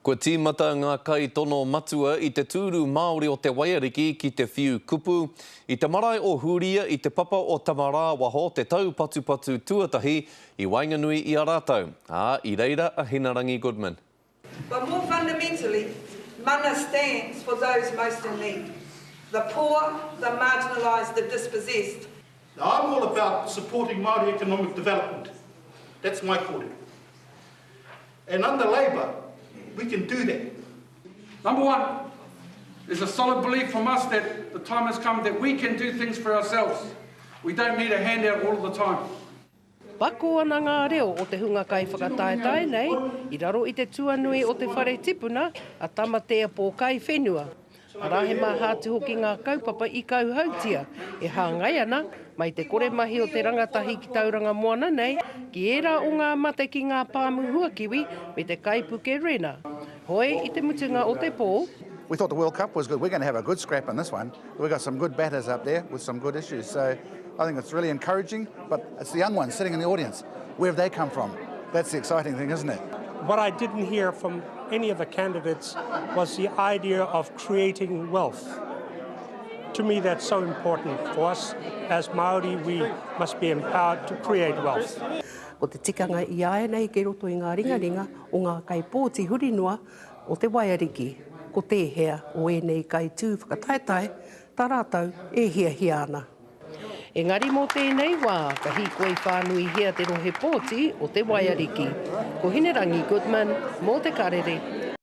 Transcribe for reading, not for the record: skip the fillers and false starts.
Kua tīmata ngā kaitono matua i te tūru Māori o Te Waiariki ki te whiu kupu i te marae o Huria i te papa o Tamarāwaho te taupatupatu tuatahi i waenganui i a rātou, ā, i reira a Hinarangi Goodman. But more fundamentally, mana stands for those most in need, the poor, the marginalised, the dispossessed. Now I'm all about supporting Māori economic development. That's my kōrero. And under Labour, we can do that. Number one, there's a solid belief from us that the time has come that we can do things for ourselves. We don't need a handout all of the time. Pako ana ngā reo o te hunga kaiwhakataetae nei i raro i te tuanui o te whare tipuna a Tamatea Pōkai Whenua. Arā he maha atu hoki ngā kaupapa i kauhautia e hāngai ana mai te kore mahi o te rangatahi ki Tauranga Moana nei ki ērā o ngā mate ki ngā pāmu huakiwi me te kaipuke Rena. Hoi i te mutunga o te pō, We thought the World Cup was good. We're going to have a good scrap in this one. We've got some good batters up there with some good issues. So I think it's really encouraging, but it's the young ones sitting in the audience. Where have they come from? That's the exciting thing, isn't it? What I didn't hear from any of the candidates was the idea of creating wealth. To me, that's so important for us. As Māori, we must be empowered to create wealth. Ko te tikanga i āianei kei roto i ngā ringaringa o ngā kaipōti huri noa o te waiariki, ko tēhea o ēnei kaitū whakataetae tā rātou e hiahia ana. Engari mō tēnei wā, ka hīkoi whānuihia te rohe pōti o Te Waiariki. Ko Hinerangi Goodman mō Te Karere.